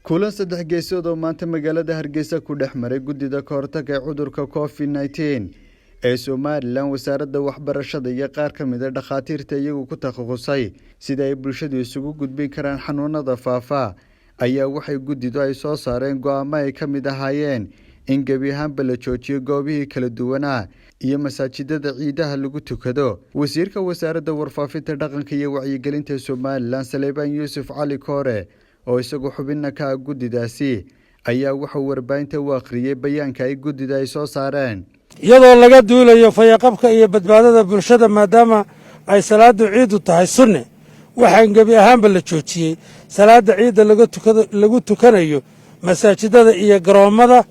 Kulan saddex geesood oo maanta magaalada Hargeysa ku dhex maray guddida ka hortagga ee cudurka COVID-19 ee Somaliland, wasaaradda waxbarashada iyo qaar ka mid ah dhakhaatiirta iyagu ku takhasusay sida ay bulshadu isugu gudbin karaan xanuunada faafa, ayaa waxay guddidu ay soo saareen go'aamo ay ka mid ahaayeen in gebi ahaanba la joojiyo goobihii kala duwanaa iyo masaajidada ciidaha lagu tukado. Wasiirka wasaaradda warfaafinta, dhaqanka iyo wacyigelinta Somaliland, Saleebaan Yuusuf Cali Koore, oo isagu xubinna ka ah guddidaasi, ayaa wuxuu warbaahinta u akhriyey bayaanka ay guddida ay soo saareen. Iyadoo laga duulayo fayaqabka iyo badbaadada bulshada, maadaama ay salaadu ciiddu tahay sunne, waxaan gebi ahaanba la joojiyey salaadda ciidda lagu tukanayo masaajidada iyo garoommada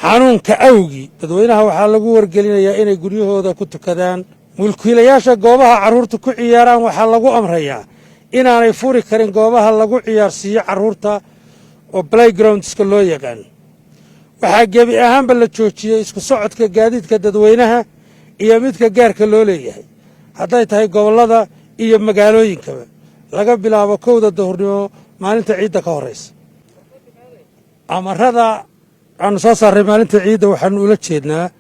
xanuunka awgii. Dadweynaha waxaa lagu wargelinayaa inay guryahooda ku tukadaan. Mulkiilayaasha goobaha carruurta ku ciyaaraan waxaa lagu amrayaa inaanay furi karin goobaha lagu ciyaarsiiyo carruurta oo playgroundska loo yaqaan. Waxaa gebi ahaanba la joojiyey isku socodka gaadiidka dadweynaha iyo midka gaarka loo leeyahay, hadday tahay gobollada iyo magaalooyinkaba, laga bilaabo 1-da duhurnimo maalinta ciidda ka horraysa. Amarada aanu soo saarray maalinta ciidda waxaanu ula jeednaa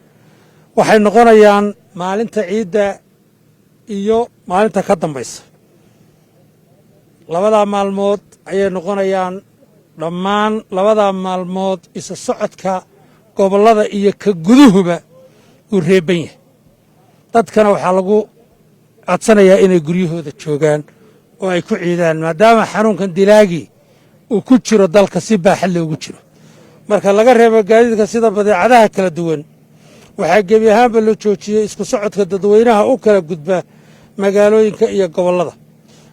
waxay noqonayaan maalinta ciidda iyo maalinta ka dambaysa. Labadaa maalmood ayay noqonayaan. Dhammaan labadaa maalmood isa socodka gobollada iyo ka guduhuba uu reeban yahay. Dadkana waxaa lagu codsanayaa inay guryahooda joogaan oo ay ku ciidaan, maadaama xanuunkan dilaagii uu ku jiro dalka, si baaxad loogu jiro. Marka laga reebo gaadiidka sida badeecadaha kala duwan, waxaa gebi ahaanba la joojiyey isku socodka dadweynaha u kala gudba magaalooyinka iyo gobollada.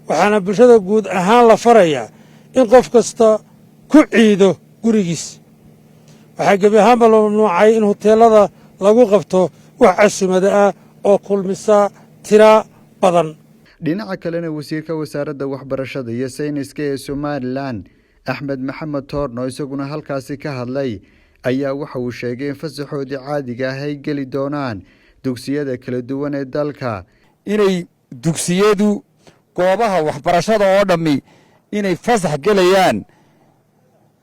Waxaana bulshada guud ahaan la farayaa in qof kasta ku ciido gurigiis. Waxaa gebi ahaanba la mamnuucay in huteelada lagu qabto wax casumada ah oo kulmisa tira badan. Dhinaca kalena, wasiirka wasaaradda waxbarashada iyo sayniska ee Somaliland, Axmed Maxamed Toorno, isaguna halkaasi ka hadlay, ayaa waxa uu sheegay in fasaxoodii caadiga ah ay geli doonaan dugsiyada kala duwan ee dalka. Inay dugsiyadu, goobaha waxbarashada oo dhammi, inay fasax gelayaan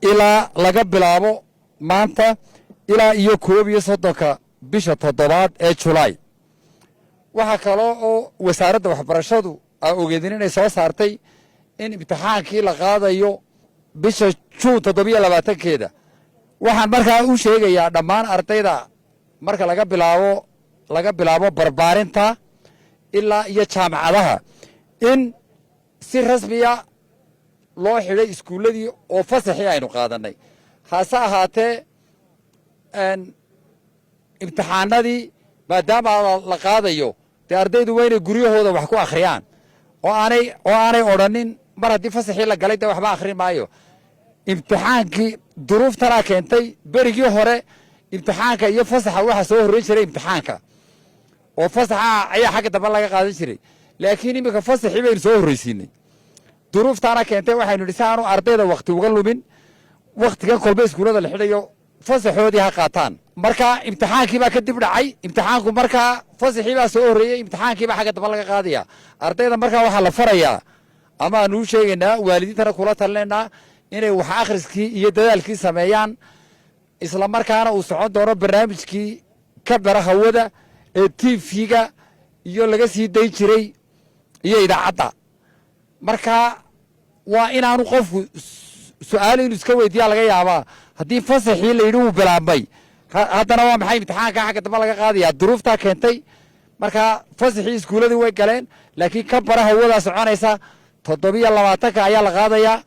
ilaa laga bilaabo maanta ilaa iyo 31-ka bisha toddobaad ee Julaay. Waxaa kaloo oo wasaaradda waxbarashadu aa ogeedin inay soo saartay in imtixaankii la qaadayo bisha Juun 27-keeda. Waxaan markaa u sheegayaa dhammaan ardayda, marka laga bilaabo barbaarinta ilaa iyo jaamacadaha, in si rasmiya loo xidhay iskuulladii oo fasaxii aynu qaadannay. Hase ahaatee, imtixaanadii maadaama la qaadayo, dee ardaydu waa inay guryahooda wax ku akhriyaan oo aanay odhanin mar haddii fasaxii la galay dee waxba akhrin maayo. Imtixaankii duruuftanaa keentay. Berigii hore imtixaanka iyo fasaxa waxaa soo horreyn jiray imtixaanka, oo fasaxa ayaa xagga dambe laga qaadan jiray, laakiin iminka fasaxii baynu soo horreysiinay. Duruuftaana keentay. Waxaynu idhi, si aanu ardayda wakhti uga lumin wakhtigan kolba iskuullada la xidhayo, fasaxoodii ha qaataan. Marka imtixaankii baa kadib dhacay imtixaanku, markaa fasaxii baa soo horreeyey, imtixaankii baa xagga dambe laga qaadaya ardayda. Markaa waxaa la farayaa ama aanu u sheegaynaa, waalidiintana kula talinaynaa, inay wax akhriskii iyo dadaalkii sameeyaan, isla markaana uu socon doono barnaamijkii ka bara hawada ee TV-ga iyo laga sii dayn jiray iyo idaacadda. Marka waa inaanu qofku su-aal inuu iska weydiiyaa laga yaabaa: haddii fasaxii la yidhi wuu bilaabmay, haddana waa maxay imtixaanka xagga dambe laga qaadaya? Duruuftaa keentay. Marka fasaxii iskuuladii way galeen, laakiin ka bara hawadaa soconaysa. 27-ka ayaa la qaadayaa.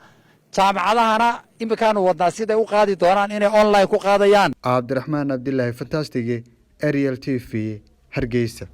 Jaamacadahana iminkaanu wadnaa siday u qaadi doonaan, inay online ku qaadayaan. Cabdiraxmaan Cabdilaahi Fantastic, Ariel TV, Hargeysa.